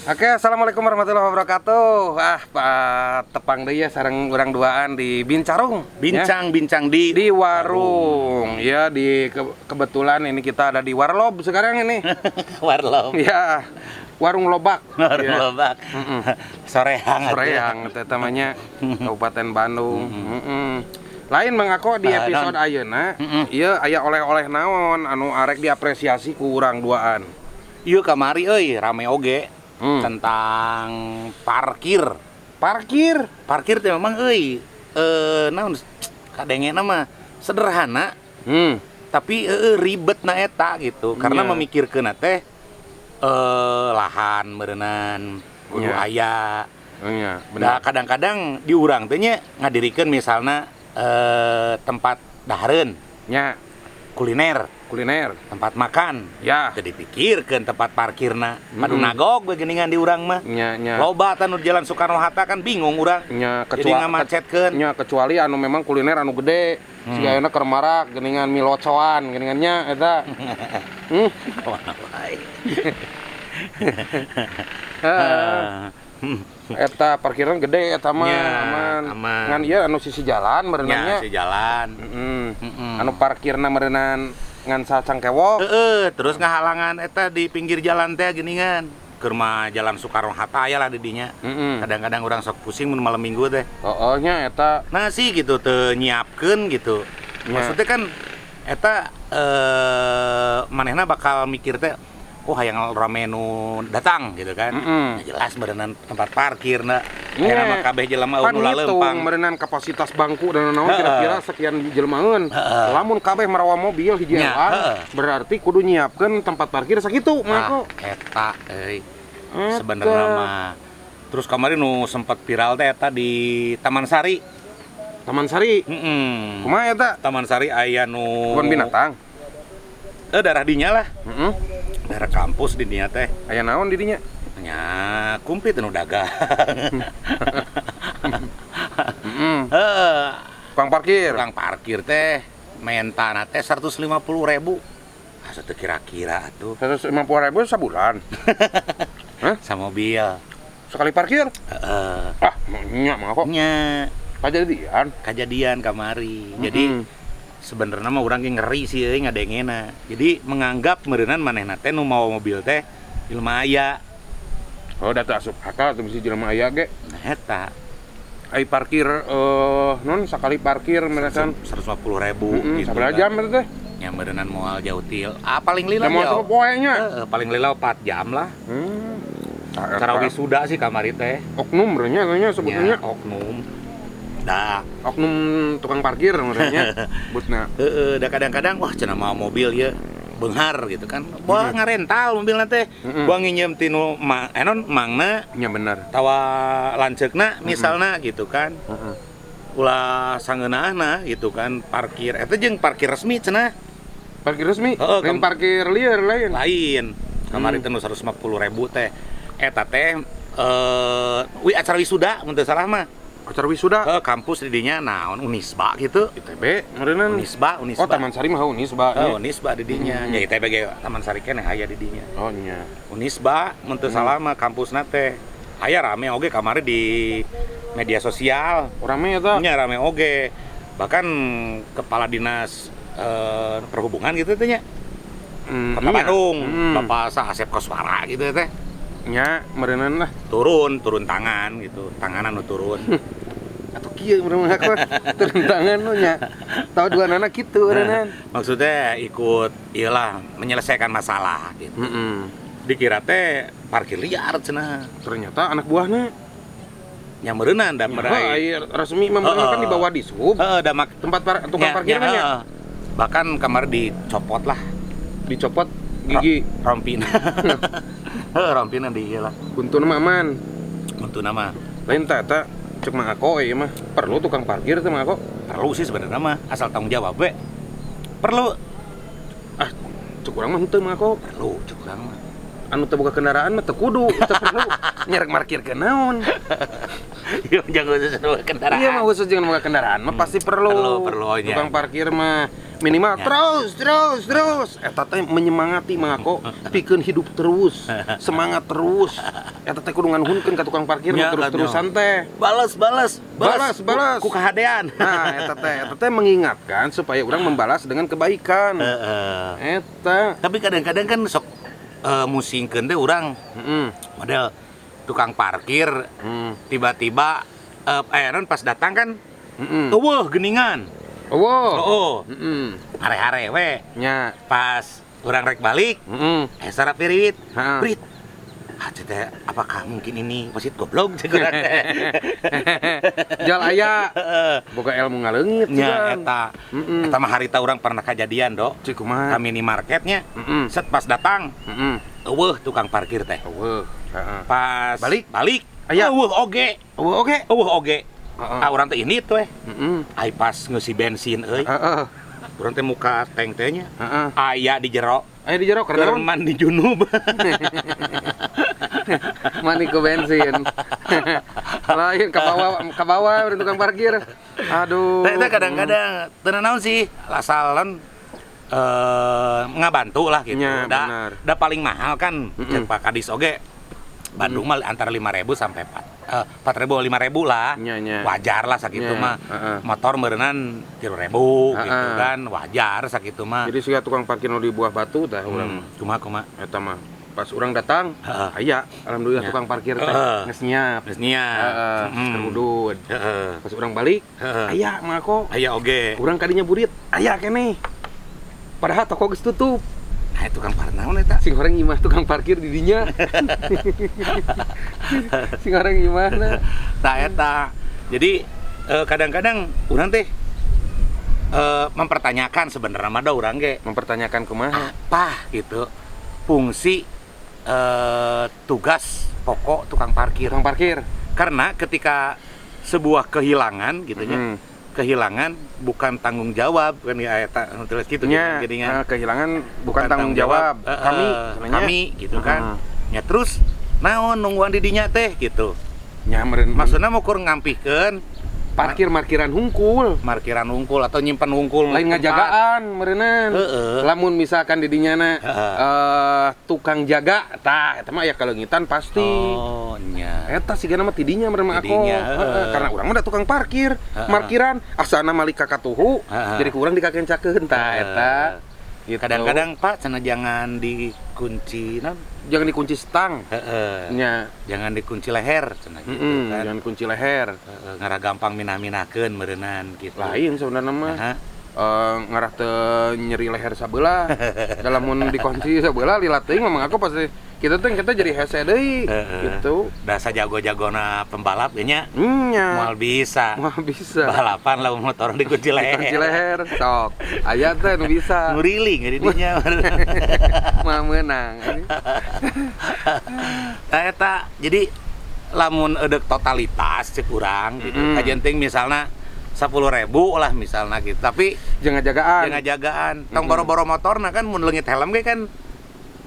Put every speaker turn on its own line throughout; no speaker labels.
Oke, assalamualaikum warahmatullahi wabarakatuh. Ah, Pak, tepang deui ya sareng urang duaan di Bincarung. Ya.
Bincang-bincang di
Di warung. Ya, di kebetulan ini kita ada di Warlob sekarang ini.
Warlob.
Ya, warung Lobak.
Warung
Ya.
Lobak. Soreang atuh.
Soreang teh namanya, Kabupaten Bandung. Lain, Mang Ako, di
Ah,
episode
naon?
ayeuna, ieu aya oleh-oleh naon anu arek diapresiasi ku urang duaan?
Ieu kamari euy rame oge tentang parkir.
Parkir.
Parkir teh memang euy naon kadengena mah sederhana, tapi ribet na eta gitu karena memikirkeun teh lahan meureunan kudu aya.
Oh iya,
Nah,
benar.
Kadang-kadang di urang teh nya ngadirikeun misalna tempat dahareun, kuliner,
kuliner.
Tempat makan. Teu dipikirkeun tempat parkirna. Aduh, nagog we geuningan di urang mah.
Nya nya.
Loba tah nu di Jalan Soekarno Hatta kan bingung urang.
Nya.
Jadi
Kecuali
ngamacetkeun.
Nya, kecuali anu memang kuliner anu gede. Siga ayeuna keur marak geuningan milocoan geuningan nya eta.
Kemana wae.
Heeh. Eta parkiran gede eta mah
Nya,
aman.
Aman.
Ngan ieu anu sisi jalan
Nya
meureunan nya.
Si jalan.
Anu parkirna meureunan ngan sacangkewok.
Heeh, terus ngahalangan eta di pinggir jalan teh geuningan. Keur mah Jalan Soekarno Hatta aya lah di dinya. Kadang-kadang urang sok pusing mun malam Minggu teh.
Oh, nya eta.
Nah sih gitu teu nyiapkeun gitu. Maksudnya kan eta manehna bakal mikir teh, oh, hayang rame nu datang gitu kan. Nah, jelas berenang tempat parkir na.
Nya.
Ayeuna mah kabeh jelema
Pan
nu
ngitung
laleumpang.
Meureunan kapasitas bangku dan naon kira-kira sekian jelemaeun. Lamun kabeh marawa mobil hiji ewang, berarti kudu nyiapkeun tempat parkir sakitu mah
Nah,
kok.
Eta euy.
Eta.
Sebenarnya mah. Terus kemarin nu sempat viral teh eta di Taman Sari.
Taman Sari.
Heeh.
Kumaha eta?
Taman Sari aya nu
Kebun binatang.
Eh, daerah dinya lah.
Heeh.
Daerah kampus di dinya teh.
Aya naon di dinya?
Nya kumplit nu dagang. Heeh.
Tukang parkir.
Tukang parkir teh mentana teh 150.000. Asa teu kira-kira atuh.
150 ribu sabulan? Hah?
Sa mobil.
Sekali parkir?
Heeh.
Ah, nya mah kok.
Nya.
Kajadian.
Kejadian kamari. Jadi sebenarnya mah urang ge ngeri sih euy ngadengena. Jadi menganggap meureunan manehna teh nu mawa mobil teh jelema aya.
Oh, da teu asup akal tuh bisi jelema aya ge.
Nah eta.
Ai parkir non sakali parkir mereka
150 ribu gitu
sabaraha
kan.
Jam eta teh?
Ya meureunan moal jauh til. Ah, paling lila
Da moal
jauh.
poe nya.
Heeh, paling lila 4 jam lah.
Tah,
Cara
eta.
wisuda sih kamari teh.
Oknum nya nya sebetulnya.
Ya, oknum. Dah.
Oknum tukang parkir merenya butna.
Heeh, da kadang-kadang wah cenah mawa mobil ya beunghar gitu kan. Wah, ngarental mobilna teh. Buang nginjem tinu ma, enon mangna
Nya bener.
Tawa lanceukna misalna gitu kan. Ulah sangeunahna gitu kan parkir. Eta jeung parkir resmi cenah.
Parkir resmi,
Heeh,
lain parkir liar lain.
Lain. Kamari teh nu 150.000 teh. Eta teh wi acara wisuda mun teu salah mah.
Acara wisuda.
Heeh, kampus di dinya naon Unisba gitu.
ITB meureunnan.
Unisba, Unisba.
Oh, Taman Sari mah Unisba.
Heeh, Unisba di dinya. Ya ITB ge Taman Sari keneh aya di dinya.
Oh nya.
Unisba mun teu salah mah kampusna teh. Aya rame oge kamari di media sosial.
Rame eta.
Nya rame oge. Bahkan kepala dinas perhubungan gitu teh nya. Kota
Nya.
Bandung, Bapak Sa Asep Koswara gitu teh.
Nya meureunnan lah.
Turun, turun tangan gitu. Tanganan nu turun.
Atau kieu meureun aku turun tangan nu nya. Tahu dua anak kitu meureunnan.
Maksudnya ikut iyalah menyelesaikan masalah gitu. Dikira teh parkir liar cenah.
Ternyata anak buahnya.
Yang meureunan da
Ya,
merai.
ai resmi mah meureunnan kan di bawah Dishub.
Heeh, da mak
Tempat tukang
nya,
parkir
nya,
mah nya.
heeh. Bahkan kamar dicopot lah.
Dicopot gigi.
Rompina. Heeh, rompina di ieu lah.
Untuna mah aman.
Untuna mah.
Lain teh eta cek mah ako ieu mah perlu tukang parkir teh mah ako.
Perlu sih sebenarnya mah, asal tanggung jawab we. Perlu.
Ah, cek urang mah henteu mah ako.
Perlu cek urang mah.
Anu teu boga kendaraan mah teu kudu, teu perlu nyerek parkir ke naon.
Iya, jangan khusus boga kendaraan.
Iya mah khusus jangan boga kendaraan mah pasti perlu.
Perlu, oh, iya.
Tukang parkir mah minimal terus terus terus. Eta teh menyemangati mah kok pikeun hidup terus, semangat terus. Eta teh kudu nganuhunkeun ka tukang parkir mah
Ya,
terus-terusan teh.
Balas, balas,
Balas, balas.
Ku kahadean.
Nah, eta teh mengingatkan supaya orang membalas dengan kebaikan.
Heeh.
Eta.
Tapi kadang-kadang kan sok musingkeun teh urang model tukang parkir tiba-tiba non pas datang kan euweuh geningan.
Oh.
Oh, hare-hare we.
Nya.
Pas urang rek balik, sarap pirit.
Ha.
Prit. Ah, teh, apakah mungkin ini wasit goblok cek urang teh.
Jal aya boga ilmu ngaleungit
Nya
sugan.
Eta. Eta mah harita urang pernah kejadian, Do.
Cik kumaha?
Ka minimarketnya. Set pas datang, euweuh tukang parkir teh.
Euweuh. Heeh.
Pas
Balik?
balik,
Aya.
euweuh oge.
Euweuh oge.
Euweuh oge.
Heeh.
Ah, urang teh ini tuh eh. Ai pas ngeusi bensin euy. Urang teh muka tank teh nya.
Heeh.
Aya di jero.
Aya di jero
Keur
keur naon?
mandi junub.
Mandi ku bensin. Lain ka bawah ka bawah urang tukang parkir. Aduh.
Teh teh kadang-kadang teu naon sih asalan ngabantu lah gitu.
Nya,
Da,
benar.
da paling mahal kan cek Pak Kadis oge. Bandung mah antara 5.000 sampai 4.000 5.000 lah.
Nya, nya.
Wajar lah sakitu
Nya,
mah.
heeh.
Motor meureunnan 3.000 gitu kan, wajar sakitu mah.
Jadi sia tukang parkir nu di Buah Batu tah urang.
Kumaha kumaha.
Eta mah pas urang datang, aya alhamdulillah tukang parkir teh geus nyiap.
Geus nyiap.
Heeh, keur udud. Pas urang balik, aya mah kok.
Aya oge.
Urang kadinya burit, aya keneh. Padahal toko geus tutup.
Nah, tukang parkir naon eta?
Sing horeng imah tukang parkir di dinya. Sing horeng imahna.
Tah eta. Jadi kadang-kadang urang teh mempertanyakan sebenarnya mah da urang ge
Mempertanyakan kumaha?
apa gitu fungsi tugas pokok tukang parkir.
Tukang parkir.
Karena ketika sebuah kehilangan gitu nya, kehilangan bukan tanggung jawab kan ya eta nu tulis gitu
Nya,
jadinya.
kehilangan bukan tanggung jawab kami, sebenarnya.
Kami gitu kan. Ya terus naon nungguan di dinya teh gitu.
Nya meureun
Maksudnya mau kur ngampihkeun
parkir markiran hungkul.
Markiran hungkul atau nyimpen hungkul
Lain
tempat.
ngajagaan meureunan.
Heeh.
Lamun misalkan di dinya na,
Heeh.
Tukang jaga tah eta mah aya kaleungitan pasti.
Oh, nya.
Eta sigana mah tidinya meureun mah aku.
Tidinya,
Heeh,
heeh.
karena urang mah da tukang parkir, markiran asana malik ka katuhu,
Heeh.
jadi ku urang dikakencakeun tah eta. Gitu.
Kadang-kadang Pak cenah jangan dikunci non.
Jangan dikunci stang.
Heeh.
Nya.
Jangan dikunci leher cenah gitu kan.
Jangan kunci leher.
Heeh, ngarah gampang minah-minahkeun meureunnan gitu.
Lain sebenarnya mah.
Aha.
Ngarah teu nyeri leher sabelah. Dalam mun dikunci sabelah lila teuing memang aku pasti kita teh kita jadi hese deui
Heeh.
gitu.
Da sajago-jagona pembalap ge nya.
Nya.
Moal bisa.
Moal bisa.
Balapan lah motor dikunci leher.
Dikunci leher sok. Aya teh nu bisa.
Nguriling di dinya.
Moal meunang.
Nah, eta jadi lamun edek totalitas cek urang gitu. Kajian ting misalna 10.000 lah misalna gitu. Tapi
jangan jagaan.
Jangan jagaan. Tong boro-boro motorna kan mun leungit helm ge kan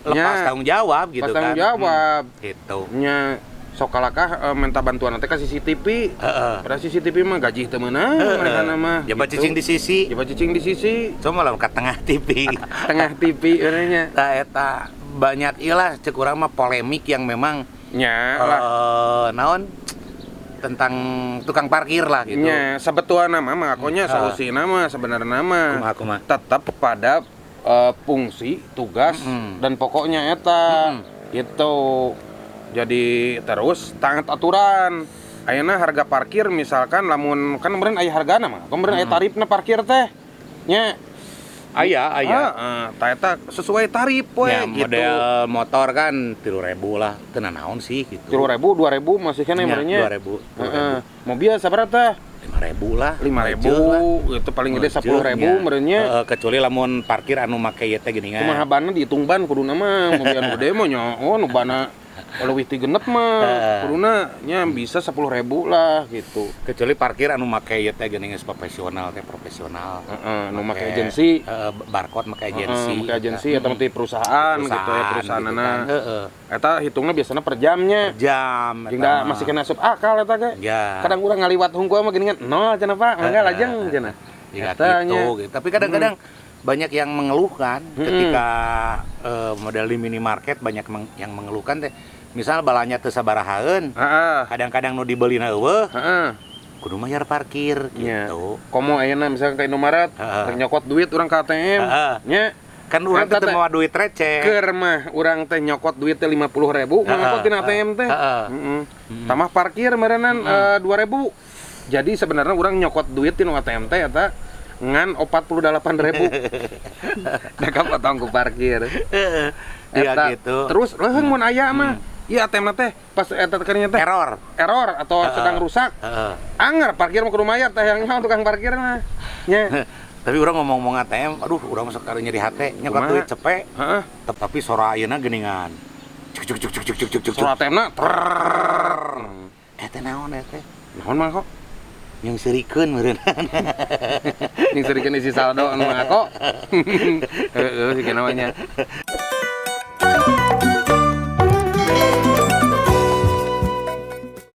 lepas
Nya.
tanggung jawab gitu
Lepas
kan.
tanggung jawab.
Gitu.
Nya sok kalakah minta bantuan teh ka CCTV.
Heeh.
Pada CCTV mah gaji teu meunang mereka mah.
Jaba
Gitu.
cicing di sisi.
Jaba cicing di sisi.
Cuma lah ke tengah TV.
Tengah TV urangnya.
Tah eta banyak ilah cek urang mah polemik yang memang
Nya lah.
Naon tentang tukang parkir lah gitu.
Nya sebetulna mah mah akonya solusina mah sebenarnya mah
Kumaha, kumaha.
tetap pada fungsi, tugas dan pokoknya eta gitu. Jadi terus taat aturan. Ayeuna harga parkir misalkan lamun kan meureun aya hargana mah. Meureun aya tarifna parkir teh. Nya
Aya, aya.
Heeh, tah eta sesuai tarif we
Ya,
gitu.
model motor kan 3.000 lah, teu nanaon sih gitu.
3.000, 2.000 masih keneh
Ya,
meureun nya.
2.000,
Heeh. Mobil sabaraha teh?
5.000 lah.
5.000, itu paling gede 10.000 meureun nya.
Heeh, kecuali lamun parkir anu make ieu teh geuningan.
Kumaha banna dihitung ban kuduna mah, mobil anu gede mah nya. Oh, nu banna Leuwih ti genep mah kuduna nya bisa 10.000 lah gitu.
Kecuali parkir anu make ieu teh geuning geus profesional teh, profesional.
Heeh, nu make agensi.
Heeh, barcode make agensi.
Heeh, make agensi atau ti perusahaan, gitu ya, perusahaan
gitu kan.
Eta hitungna biasanya per jamnya.
Jam
Jeung
eta
da
mah.
Masih kena asup akal eta ge.
Ya.
Kadang urang ngaliwat hungkul mah geuningan nol cenah, Pak, mangga lajeng cenah.
Ya,
Eta
gitu,
nya.
Gitu. Tapi kadang-kadang banyak yang mengeluhkan ketika model di minimarket banyak yang mengeluhkan teh. Misal balanja teu sabarahaeun, kadang-kadang nu dibelina euweuh, kudu bayar parkir gitu.
Komo ayeuna misalkan ke Indomaret, rek nyokot duit urang ke ATM, nya.
Kan urang
Eta
teh teu
teh
mawa duit receh.
Keur mah urang teh nyokot duit teh 50.000, nyokot tina ATM teh. Heeh. Tambah parkir meureunan 2.000. Jadi sebenarnya urang nyokot duit tina ATM teh eta ngan 48.000. Da kapotong ku parkir.
Heeh. Ya
Eta.
gitu.
Terus leuheung mun aya mah. Iya, ATM teh pas eta teh teh
Error.
Error atau sedang rusak. Anger parkir mah kudu mayar teh yang nyaho tukang parkir mah. Nya.
Tapi urang ngomong-ngomong ATM, aduh, urang masuk kali nyeri hate, nyokot
Kumaha?
duit cepet. Tapi sora ayeuna geuningan. Cuk cuk cuk cuk cuk cuk cuk cuk.
Suara ATM na.
Eh teh naon eta teh?
Naon mah kok?
Yang serikeun meureun.
Yang serikeun isi saldo anu mah kok. Heeh, sih namanya.